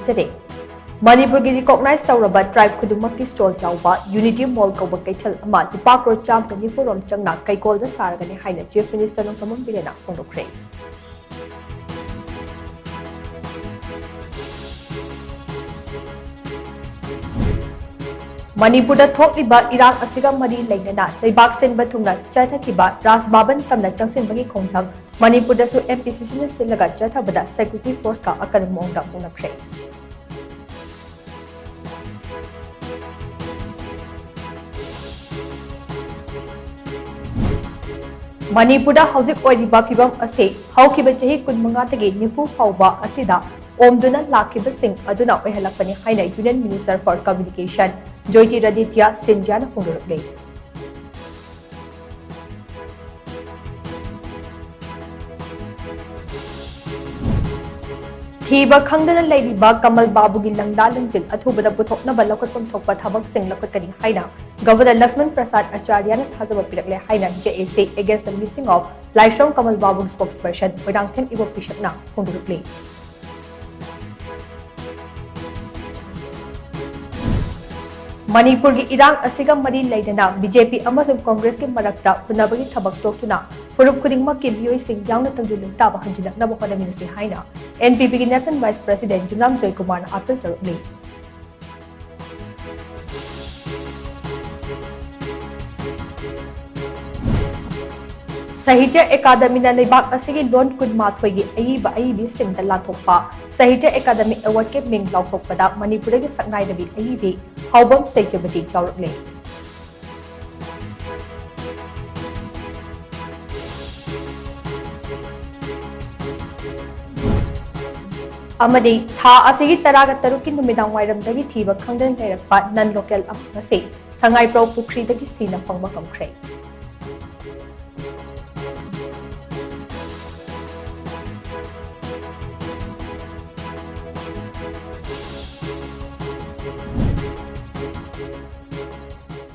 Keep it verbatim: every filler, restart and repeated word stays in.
ꯇꯔꯦꯠ꯫ ꯃꯅꯤꯄꯨꯔꯒꯤ recognize ꯇꯧꯔꯕ tribe ꯈꯨꯗꯤꯡꯃꯛꯀꯤ stall ꯌꯥꯎꯕ Unity Mall ꯀꯧꯕ ꯀꯩꯊꯦꯜ ꯑꯃ ꯂꯨꯄꯥ ꯀ꯭ꯔꯣꯔ ꯆꯥꯝꯃꯒ ꯅꯤꯐꯨ ꯔꯣꯝ ꯆꯪꯅ ꯀꯩꯀꯣꯜꯗ ꯁꯥꯔꯒꯅꯤ ꯍꯥꯏꯅ Chief Minister ꯅꯣꯡꯊꯣꯝꯕꯝ ꯕꯤꯔꯦꯟꯅ ꯐꯣꯡꯗꯣꯛꯈ꯭ꯔꯦ꯫ ꯃꯅꯤꯄꯨꯔꯗ ꯊꯣꯛꯂꯤꯕ ꯏꯔꯥꯡ ꯑꯁꯤꯒ ꯃꯔꯤ ꯂꯩꯅꯅ ꯂꯩꯕꯥꯛ ꯁꯤꯟꯕ ꯊꯨꯡꯅ ꯆꯠꯊꯈꯤꯕ ꯔꯥꯖ ꯚꯕꯟ ꯇꯝꯅ ꯆꯪꯁꯤꯟꯕꯒꯤ ꯈꯣꯡꯖꯪ ꯃꯅꯤꯄꯨꯔꯗꯁꯨ M P C C ꯅ ꯁꯤꯜꯂꯒ ꯆꯠꯊꯕꯗ security force ꯀ ꯑꯀꯟꯕ ꯃꯑꯣꯡꯗ ꯃꯨꯛꯅꯈ꯭ꯔꯦ꯫ ꯃꯅꯤꯄꯨꯔꯗ ꯍꯧꯖꯤꯛ ꯑꯣꯏꯔꯤꯕ ꯐꯤꯕꯝ ꯑꯁꯤ ꯍꯧꯈꯤꯕ ꯆꯍꯤ ꯀꯨꯟꯃꯉꯥꯗꯒꯤ ꯅꯤꯐꯨ ꯐꯥꯎꯕ ꯑꯁꯤꯗ ꯑꯣꯝꯗꯨꯅ ꯂꯥꯛꯈꯤꯕꯁꯤꯡ ꯑꯗꯨꯅ ꯑꯣꯏꯍꯜꯂꯛꯄꯅꯤ ꯍꯥꯏꯅ Union Minister for Communication ꯖꯣꯏꯇꯤꯔꯥꯗꯤꯇ꯭ꯌ ꯁꯤꯟꯙ꯭ꯌꯥꯅ ꯐꯣꯡꯗꯣꯔꯛꯂꯤ꯫ ꯊꯤꯕ ꯈꯪꯗꯅ ꯂꯩꯔꯤꯕ ꯀꯃꯜ ꯕꯥꯕꯨꯒꯤ ꯂꯪꯗꯥ ꯂꯪꯖꯤꯜ ꯑꯊꯨꯕꯗ ꯄꯨꯊꯣꯛꯅꯕ ꯂꯧꯈꯠꯐꯝ ꯊꯣꯛꯄ ꯊꯕꯛꯁꯤꯡ ꯂꯧꯈꯠꯀꯅꯤ ꯍꯥꯏꯅ Governor ꯂꯛꯁꯃꯟ ꯄ꯭ꯔꯁꯥꯗ ꯑꯆꯥꯔꯌꯥꯅ ꯊꯥꯖꯕ ꯄꯤꯔꯛꯂꯦ ꯍꯥꯏꯅ J A C Against the Missing of Laishram Kamal ꯕꯥꯕꯨꯒꯤ spokesperson Moirangthem ꯏꯕꯣꯕꯤ ꯁꯛꯅ ꯐꯣꯡꯗꯣꯔꯛꯂꯤ꯫ ꯃꯅꯤꯄꯨꯔꯒꯤ ꯏꯔꯥꯡ ꯑꯁꯤꯒ ꯃꯔꯤ ꯂꯩꯅꯅ B J P ꯑꯃꯁꯨꯡ Congress ꯀꯤ ꯃꯔꯛꯇ ꯍꯨꯟꯅꯕꯒꯤ ꯊꯕꯛ ꯇꯣꯛꯇꯨꯅ ꯐꯨꯔꯨꯞ ꯈꯨꯗꯤꯡꯃꯛꯀꯤ ꯃꯤꯑꯣꯏꯁꯤꯡ ꯌꯥꯎꯅ ꯇꯪꯗꯨ ꯂꯩꯇꯥꯕ ꯍꯟꯖꯤꯜꯂꯛꯅꯕ ꯍꯣꯠꯅꯃꯤꯟꯅꯁꯤ ꯍꯥꯏꯅ N P P ꯒꯤ National Vice President ꯌꯨꯝꯅꯥꯝ ꯖꯣꯏꯀꯨꯃꯥꯔꯅ appeal ꯇꯧꯔꯛꯂꯤ꯫ ꯁꯥꯍꯤꯇ꯭ꯌ ꯑꯦꯀꯥꯗꯃꯤꯅ ꯂꯩꯕꯥꯛ ꯑꯁꯤꯒꯤ ꯂꯣꯟ ꯀꯨꯟꯃꯥꯊꯣꯏꯒꯤ ꯑꯏꯕ ꯑꯏꯕꯤꯁꯤꯡꯗ ꯂꯥꯟꯊꯣꯛꯄ ꯁꯥꯍꯤꯇ꯭ꯌ ꯑꯦꯀꯥꯗꯃꯤ award ꯀꯤ ꯃꯤꯡ ꯂꯥꯎꯊꯣꯛꯄꯗ ꯃꯅꯤꯄꯨꯔꯗꯒꯤ ꯁꯛꯅꯥꯏꯔꯕꯤ ꯑꯏꯕꯤ ꯍꯥꯎꯕꯝ ꯁꯩꯖꯕꯗꯤ ꯌꯥꯎꯔꯛꯂꯦ꯫ ꯑꯃꯗꯤ ꯊꯥ ꯑꯁꯤꯒꯤ ꯇꯔꯥꯒ ꯇꯔꯨꯛꯀꯤ ꯅꯨꯃꯤꯗꯥꯡ ꯋꯥꯏꯔꯝꯗꯒꯤ ꯊꯤꯕ ꯈꯪꯗꯅ ꯂꯩꯔꯛꯄ non local ꯑꯃ ꯉꯁꯤ ꯁꯉꯥꯏꯄ꯭ꯔꯧ ꯄꯨꯈ꯭ꯔꯤꯗꯒꯤ ꯁꯤꯅ ꯐꯪꯕ ꯉꯝꯈ꯭ꯔꯦ꯫